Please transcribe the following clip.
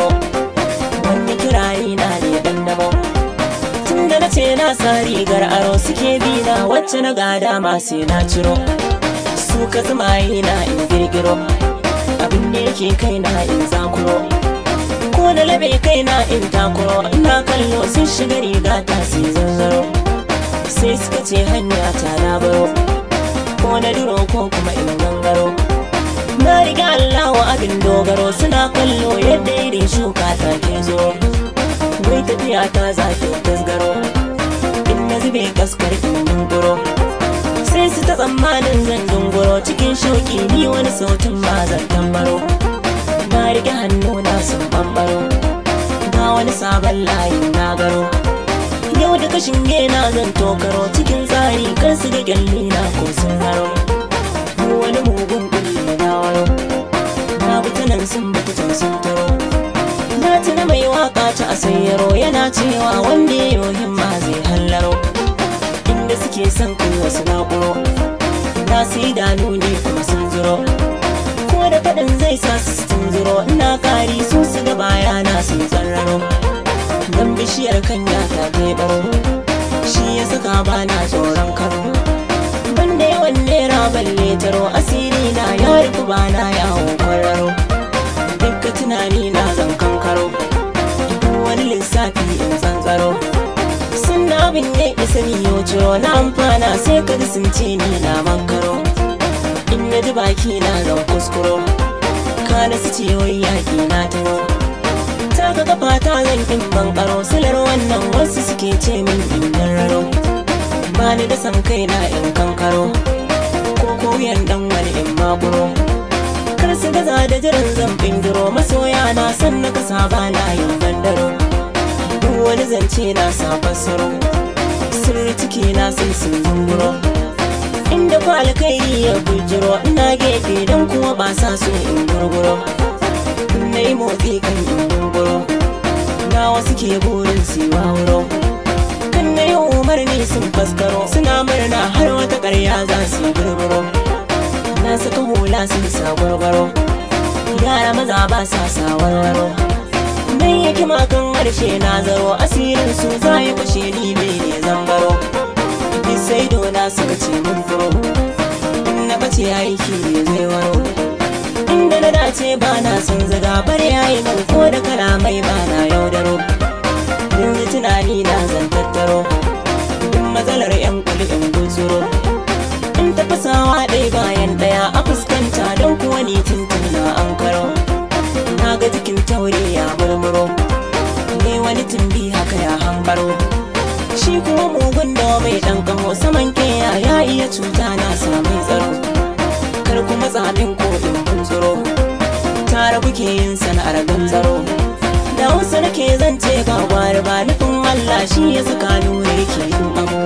zamo. Wani kirari na ne dan damo. Tunda na ce na sa rigar aro suke bi na wacce na gada ma sai na ciro. Su ka zumaye na in girgiro, abin da yake kai na in zakuro. Ko na labe kai na in takuro, ina kallo sun shiga riga ta sai zanzaro. Sai suka ce hanya ta na baro, ko na duro ko kuma in gangaro. Na riga Allahu abin dogaro, suna kallo yadda irin shuka ta ke zo. Wai tafiya ta zafi tasgaro, in na zube kaskar in dunguro. Sai su ta tsammanin zan dunguro, cikin shauki ni wani sautin ma zan tambaro. Na rike hannu na sun bambaro, ga wani sabon layin na garo. Yau da kashin na zan tokaro, cikin tsari kar su ga kyalli na ko sun haro. Wani mugun kulli na waro, na bi ta nan sun bi ta can sun taro. Na tuna mai waka ta asayyaro, yana cewa wanda ya yi himma zai hallaro. Inda suke son kai wasu naƙuro, na su idanu ne kuma sun zuro. Ko da faɗin zai sa su tunzuro, ina kari su su ga bayana sun tsararo. Dan bishiyar kanya ta baro, shi ya saka bana tsoron karo. Banda yawan nera balle taro, asiri na ya rufu bana yawon kwararo. Dukka tunani na zan kankaro, duk wani lissafi in tsantsaro. Sun abin ya isa ni yau ciro, na amfana sai ka ji sun ce ni na makaro. In na ji baki na zan kuskuro, kana su ce wai yaƙi na taro. Taka kafa ta zan in bankaro, silar wannan wasu suke ce min in raro. Ba ni da san kai na in kankaro, ko koyan dan wani in makuro. Kar su gaza da jiran zan bingiro, masoya na san na kasa ba na yin bandaro. Duk wani zance na sa fassaro, sirri ciki na sai sun zunguro. Inda ku alkhairi ya bujiro, ina gefe don kuwa ba sa so in gurguro. Na yi motsi kan in gurguro, na wasu ke burin su wawuro. Kan na yi umarni sun faskaro, suna murna har wata ƙarya za su gurguro. Na saka hula sun sa gwargwaro, yara maza ba sa sa warwaro. Dan yake makan harshe na zaro, asirin su za ya fashe ni ne zambaro. Sai dona suka ce mun furo, in na bace aiki ne zai waro. Inda na dace ba na son zaga, bare yayi min ko da kalamai ba na yaudaro. Yanzu tunani na zan tattaro, duk matsalar yan kuli in gutsuro. In tafasawa ɗaya bayan ɗaya a fuskanta, don kuwa ni tuntun na an karo. Na ga jikin taure ya murmuro, ne wani tumbi haka ya hambaro. Shi kuma mugun da mai ɗan kaho saman keya ya iya cuta na sami tsaro. Kar kuma tsamin ko in buntsuro, tare kuke yin sana'ar ganzaro. Da wasu nake zance ba gwari ba, nufin Allah shi ya saka nura yake yin amo.